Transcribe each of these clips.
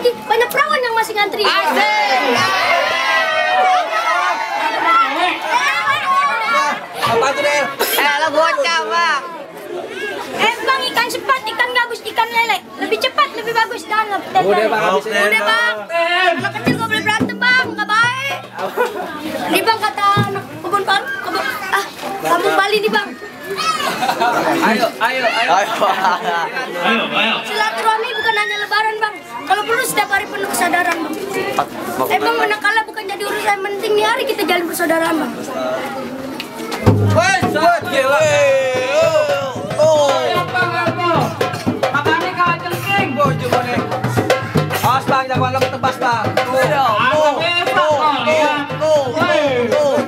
lagi banyak perawan yang masih ngantri. Asik. Apa tuh deh? Lo bocah bang. Bang, ikan sepat, ikan gabus, ikan lele. Lebih cepat, lebih bagus. Jangan Udah bang, habisin. Udah bang. Anak kecil gak boleh berantem bang, gak baik. Ini bang kata anak kebun kampung Bali nih bang. Ayo. Silaturahmi bukan hanya lebaran bang. Kalau perlu setiap hari penuh kesadaran bang. Bang manakala bukan jadi urusan penting nih hari kita jalin persaudaraan bang. Woi, gila. Makanya kau cengking. Awas bang, jangan lo ketebas bang. Bang, lihat bang, tuh bang, tuh.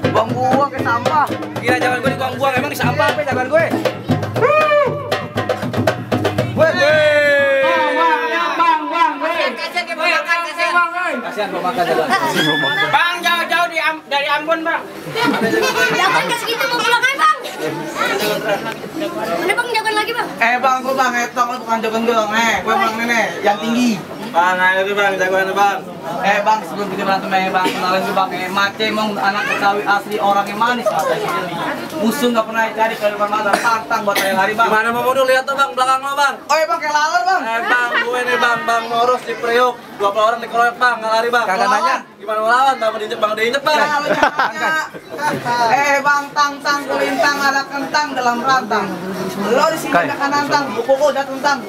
Buang-buang ke sampah. Gila, jangan gue dibuang-buang, emang di sampah apa jangan gue? Kasihan mau makan jalan. Bang, jauh-jauh dari Ambon bang. Jangan kasih gitu mau pulang aja bang. Mana bang jangan lagi bang. Bang, gue bang, etok lu bukan jogan dong, gue bang nenek yang tinggi. Bang, ayo bang, jagoan bang. Bang, sebelum kita berantem bang, kenalin gue bang, Mace emang anak Betawi asli, orangnya manis, musuh nggak pernah cari ke depan mata, tantang buat hari bang. Gimana mau mundur, lihat tuh bang, belakang lo bang. Oh bang, kayak laler bang. Bang, gue nih bang Morus di Priuk, 20 orang dikeroyok bang, nggak lari bang. Kagak nanya. Gimana mau lawan, bang diinjek bang. Bang, tang kulintang ada kentang dalam rantang. Lo di sini ada nantang, buku udah tentang.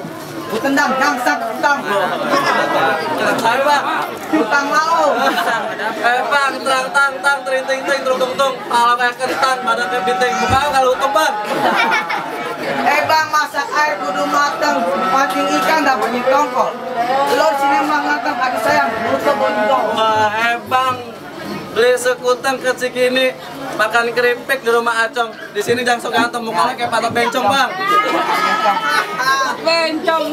Gue tendang, gangsat tentang. Ayo bang. Tentang mau. Bang, tang, tering, tung, pala kayak kentang, badan kayak bintik, muka kalau utuh bang. Bang, masak air kudu mateng, pancing ikan dapat tongkol. Lo di sini emang mateng, aduh sayang, mulut lo bondong. Wah, bang, beli sekutang ke Cikini, makan keripik di rumah Acong. Di sini jangan sok ganteng, mukanya kayak patok bencong bang. Bencong.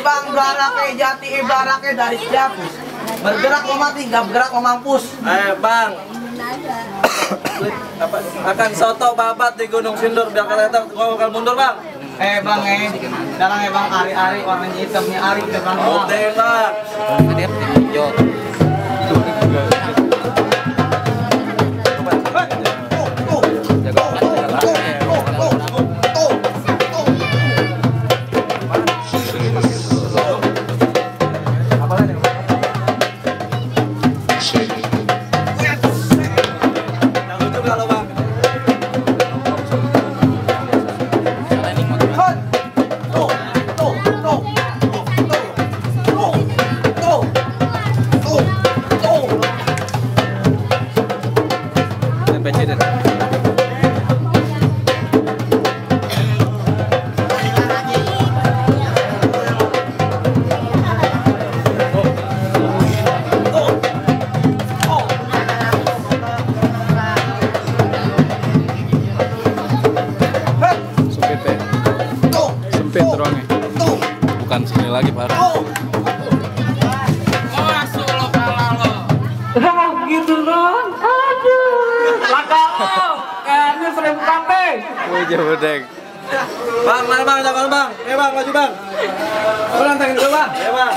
Bang, baraknya jati, baraknya dari Ciapus. Bergerak lo mati, gak bergerak lo mampus. Bang, makan soto babat di Gunung Sindur biar kelihatan gua bakal mundur bang. Bang, sekarang bang, ari-ari warnanya hitamnya ari depan bang. Udah bang. Sempit ruangnya. Bukan sini lagi parah. Masuk lo kalah lo. Gitu dong. Aduh. Laka lo. Kayaknya 1000 kambing. Wajah bedeng. Bang, mana bang, jangan bang. Bang, maju bang. Bang, tangin dulu bang. Bang.